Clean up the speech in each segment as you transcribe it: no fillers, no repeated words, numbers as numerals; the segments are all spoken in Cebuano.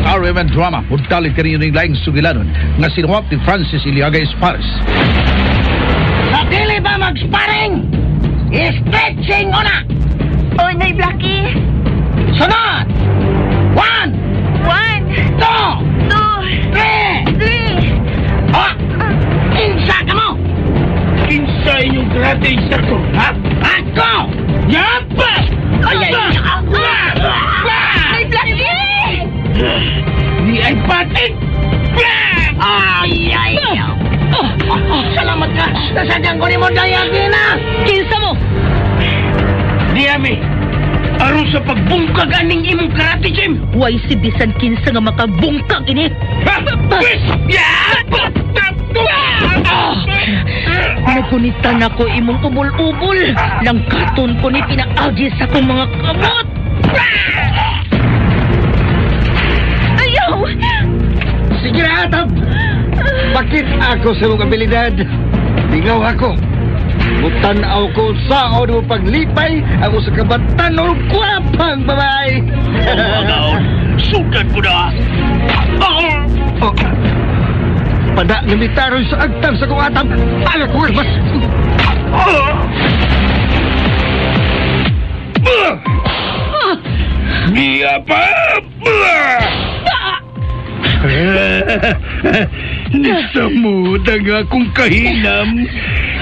RMN Drama, muntalit kaninyo ning laing sugilanon nga sinuwat ni Francis Iliaga Espares. Sa dili ba mag-sparring? Stretching una! Oy, Nay Blackie! Sunod! One! One! Two! Two! Three! Three! Oh! Kinsa ka mo? Kinsa inyong karate instructor, ha? Ako! Yapa! Ay, ay! Nay Blackie! Ni ay patit! Ay, ay! Salamat ka! Nasadyan ko ni mo dayagina! Kinsa mo? Diami, aron sa pagbungkag aning imong karate gym! Way si bisan kinsa nga makabungkag ini. Nagunitan ako imong ubol-ubol. Langkaton ko ni pinaagi sa akong mga kamot. Ayaw! Sige na, Atab! Bakit ako sa mong abilidad? Lingaw ako. Mutanaw ko saon mo paglipay ang usa ka batanon kwapang babae. Agaon, sugad ko na! Oh. Pada nga mitaron sa agtang sa kong atab. Ala ko mas. Niya pa! Nisamod ang akong kahinam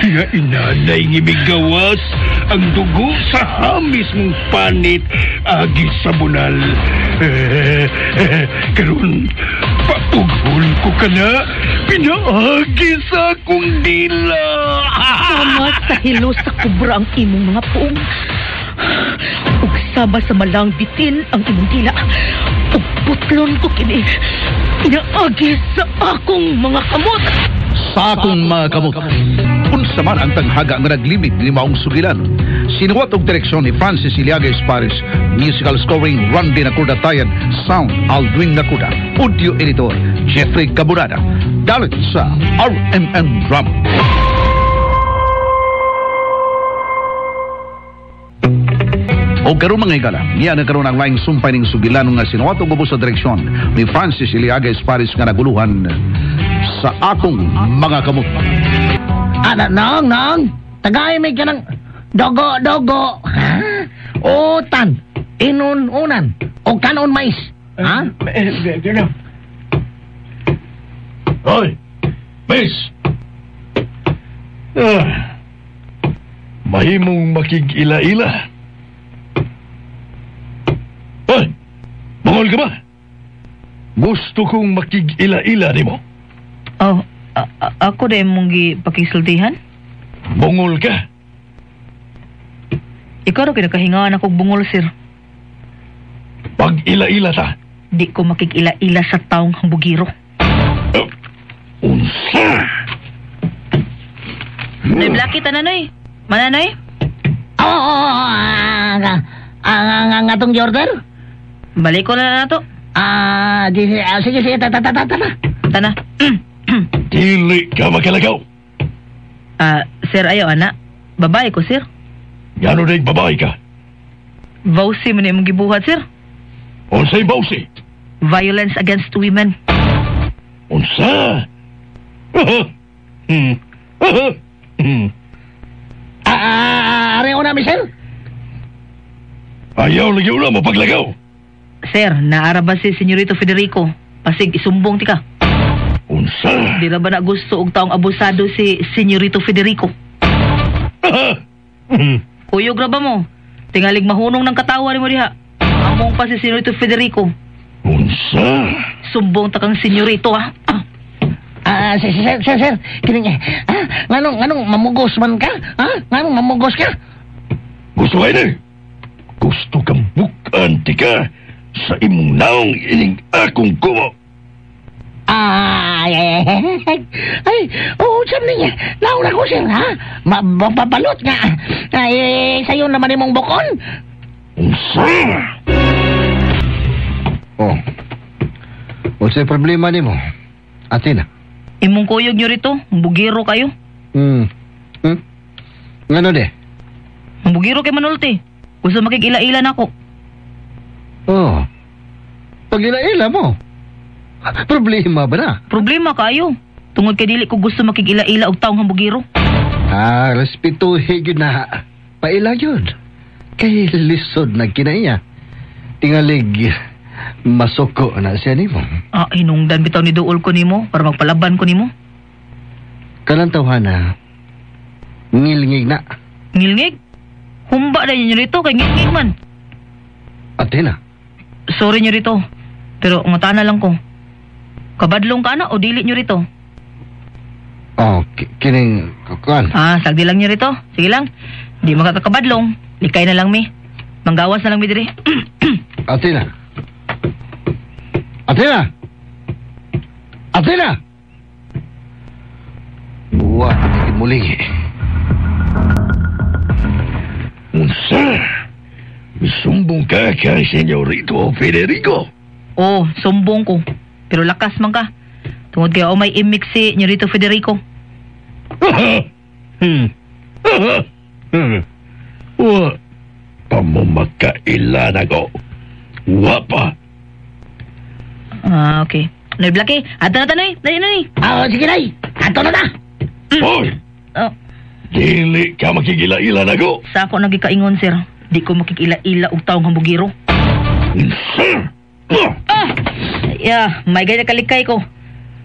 nga inanay ng ibigawas ang dugo sa hamis mong panit agi sa bunal. Karon paughol ko ka na, pinaagi sa akong dila. Sama sa hilo sa kubra ang imong mga puong. Ug sama sa malang bitin ang imong dila. Ug putlon ko kini. Pinaagi sa akong mga kamot. Sa akong mga kamot. Unsa man ang tanghaga nga naglimit ni maong sugilanon. Sinuwat og direksyon ni Francis Iliaga Espares, musical scoring Randy Nakuda Tayan, sound Aldwin Nakuda, audio editor Jeffrey Caburada. Dalit sa RMN Drama. O karon mga higala, niya nagkaroon ang laing sumpay ning sugilanon nga sinuwat og ubos sa direksyon ni Francis Iliaga Espares nga naguluhan Sa Akong Mga Kamot. Ana, nang, nang! Tagay may ka ng dogo, dogo. Ha? Utan, inun, unan, o kanon mais. Ha? Hoy, miss! Ah, mahimong makig-ila-ila. Hoy, bungol ka ba? Gusto kong makig-ila-ila nimo. Oh, ako na imong gipakisultihan? Bungol ka. Ikaw raw kinakahingaan akong bungol, sir. Pag-ila-ila ta. Di ko makig-ila-ila sa taong hambugiro. Unsa? Nay, Blackie, tananoy. Mananoy? Oo, ang atong order? Balik ko na na to. Ah, di, sige, sige, ta, ta, ta, ta, ta. Tana. Dili ka makalagaw. Sir, ayaw, ana. Babae ko, sir. Ngano day babae ka? Bawsi man imong gibuhat, sir. Unsay bawsi? Violence against women. Unsa? Areho na, sir? Ayaw lagi una mo paglagaw. Sir, naara ba si Senyorito Federico? Pasig, isumbong ti ka. Unsa? Di ra ba na gusto og taong abusado si Senyorito Federico? Kuyog ra ba mo? Tingalig mahunong ng katawa nimo diha. Among pa si Senyorito Federico. Unsa? Sumbong ta kang senyorito, ha? Ah, sir, sir, sir, sir. Kining, nganong mamugos man ka? Ha? Nganong mamugos ka? Gusto ka ini? Gusto kang bukan tika sa imong naong ining akong kumo. Ay, ay, ay, ay, oh, saan niya? Nauna ko, sir, ha? Mapabalot nga. Ay, sa'yo naman imong bukon. Unsa? Oh. Unsay problema nimo? Atina. Imong kuyog nyo rito, bugiro kayo. Ngano de? Bugiro kay manulti. Gusto makig-ila-ila nako. Oh. Pag ila-ila mo. Problema ba na? Problema kayo. Tungod kay dili ko gusto makig-ila-ila og taong hambugiro. Ah, respetuhe gyud na. Paila gyud. Kay lisod na kinaiya. Tingalig masuko na siya nimo. Ah, hinungdan bitaw ni duol ko nimo para magpalaban ko nimo. Kanang tawhana, ngilngig na. Ngilngig? Humba na ninyo rito kay ngilngig man. Athena. Sorry nyo rito. Pero ngutana lang ko. Kabadlong ka na o dili nyo rito? Oh, kining kuan. Ah, sagdi lang nyo rito. Sige lang. Di makakabadlong. Likay na lang mi. Manggawas na lang mi diri. Athena. Athena. Athena. Buwa ni mulingi. Unsa? Misumbong ka kay Senyorito Federico. Oh, sumbong ko. Pero lakas man ka. Tungod kay may imik si Senyorito Federico. Wa pa mo makailan ako. Wa pa. Ah, okay. Noy Blackie, ato na tanoy. Dali na ni. Ah, sige day. Ato na ta. Hoy! Oh. Dili ka makigila-ila nako. Sa ako nagikaingon, sir. Di ko makikila-ila og taong hambugiro. Sir! Ah! Yeah, may gaya kalikay ko.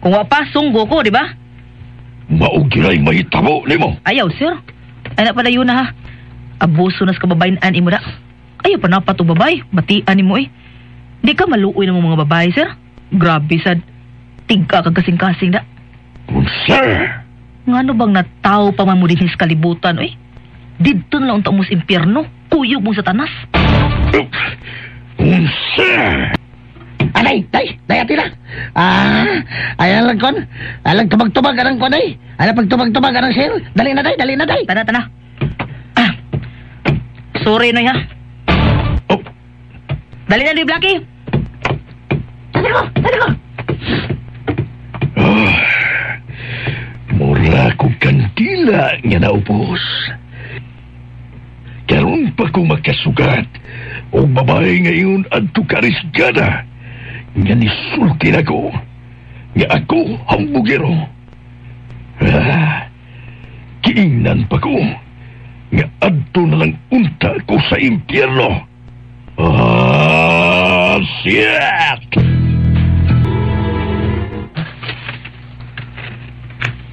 Kung wa pa, sunggo ko, di ba? Maugiray mahitabo nimo. Ayaw, sir. Ay na pala yun na ha. Abuso nas kababayan imo da. Ayaw pa napat og babay. Batian nimo eh. Di ka maluoy ng mga babae, sir. Grabe sad. Tigka kag kasing-kasing da. Sir! Ngano bang nataw pa man mo dinhi sa kalibutan, oy? Didto na lang unta mo sa impyerno. Kuyog mo sa tanas. Unsa? Aday, day, day atina. Ah, ayan lang kon. Alang tubag-tubag anang kon ay. Alang pagtubag-tubag anang sir. Dali na day, dali na day. Tana, tana. Ah. Sorry noy ha. Oh. Dali na di Blackie. Dali ko, dali ko. Oh, mura ko kandila nga naubos. Karon pa ko makasugat og babae ngayon adto karisgada nga nisulti nako nga ako hambugero. Ah, kiingnan pa ko nga adto na lang unta ko sa impyerno. Ah, shit!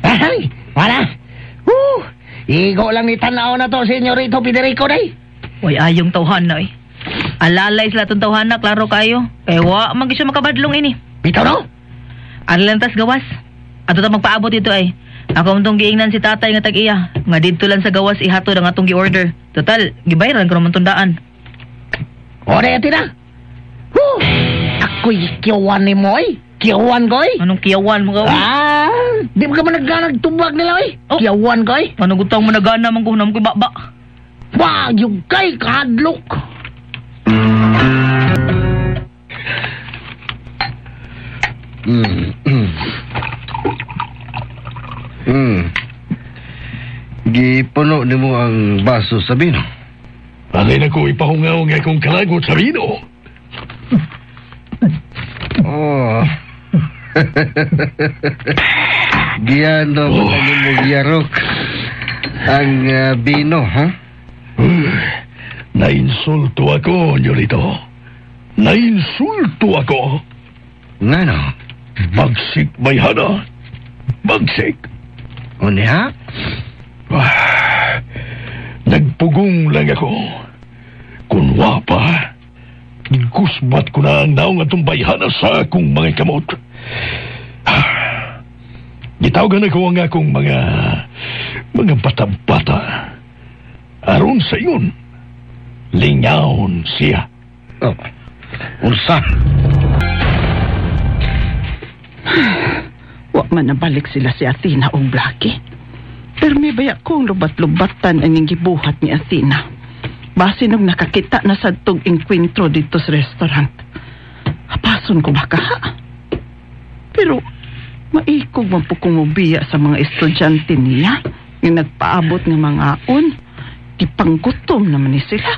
Ay, wala. Igo lang ni tanaw na to, Senyorito Federico, day. Uy, ayong tawhan na eh. Alalay sila itong tawhan na, klaro kayo. Kaya wa, man siya makabadlong ini. Bitaw no? Ano lang tas gawas? Ato ta magpaabot dito ay. Ako amtong giingnan si tatay nga tag-iya. Nga dito lang sa gawas ihatod ang atong gi-order. Total, gibayaran ko naman tundaan. O, day, atina. Woo! Ako'y kiyawan ni mo, eh. Kiyawan ko, eh. Anong kiyawan mo ka? Ah, di ba ka man nagtubag nila, eh? Oh. Kiyawan ko, eh. Anong gutang mo nagana man ko, nam ko baba. Wah, yung kay kahadlok. Gipuno nimo ang baso sa bino. Alay na ko ipahungaw nga akong kalagot sa bino. Oh. Giano mo oh. Nimo giyarok ang bino, ha? Nainsulto ako, Nyorito. Nainsulto ako. Ngano? Bagsik may hana. Bagsik. Unya? Ah, nagpugong lang ako. Kunwa pa, gikusbat ko na ang naong atong bayhana sa akong mga kamot. Ah, gitawagan ako ang akong mga bata-bata. Aron sa iyon, lingawon siya. Oh. Unsa? Wa man nabalik sila si Athena og Blackie. Pero may baya kong lubat-lubatan aning gibuhat ni Athena. Basin og nakakita na sa tug engkwentro dito sa restaurant. Hapason ko baka ha? Pero maikog man po kong mubiya sa mga estudyante niya nga nagpaabot nga mga on. Gipanggutom naman ni sila.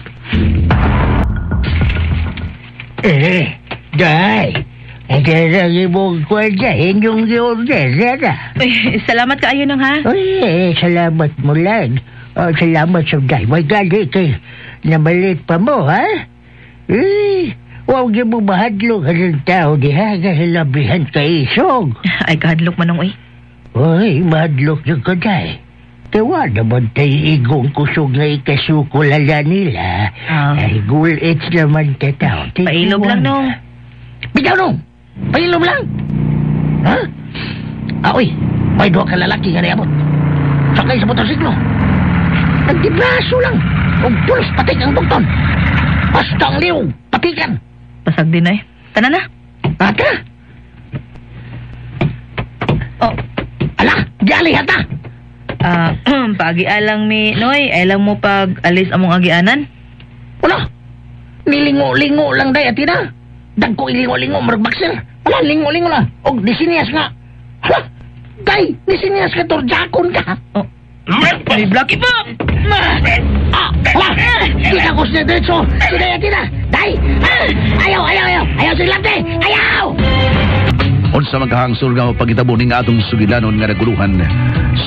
Eh, day. Kaya imong kwenta, inyong gi-order, na. Uy, salamat kaayo, Nong, ha? Uy, eh, salamat mo lang. Oh, salamat sa day. May gali kay namalit pa mo, ha? Eh, huwag mo mahadlok ang tao diha, kahilabihan ka isog. Ay, kahadlok man, Nong, uy. Uy, mahadlok yung kaday. Kaya naman tayo igong kusog nga ikasukulala nila. Ah. Ay, gulits naman tataw. Pailob lang, Nong. Bitaw, Nong! Pailob lang! Ha? Ah, uy, may duha ka lalaki nga niabot. Sakay sa motorsiklo. Nagdibraso lang. Ug pulos patik ang bugton. Basta ang liw, patikan. Pasag din, ay. Tana na. Ata? Oh. Ala, gali hata. Ah, paagian lang mi, Noy. Ay lang mo pag alis among agianan. Wala. Nilingo-lingo lang day atina. Dagko ilingo-lingo murag boxer. Wala, lingo-lingo lang. Og disiniyas nga. Hala, day, disiniyas ka torjakon ka. Oh. May Blackie pa! Ah, wala. Kita ko sa diretso. Sige, atina. Day, ah, ayaw, ayaw, ayaw. Ayaw silante. Ayaw! Unsa man kahangsor nga mapagitabo ning atong sugilanon nga naguluhan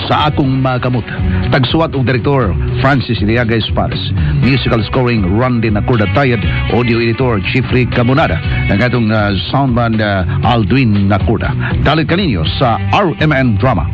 Sa Akong Mga Kamot? Tagsuwat og direktor Francis Iliaga Espares. Musical scoring Randy Nacorda Tayad, audio editor Jeffrey Camonada, ang atong soundman Aldwin Nacorda. Dalit kaninyo sa RMN Drama.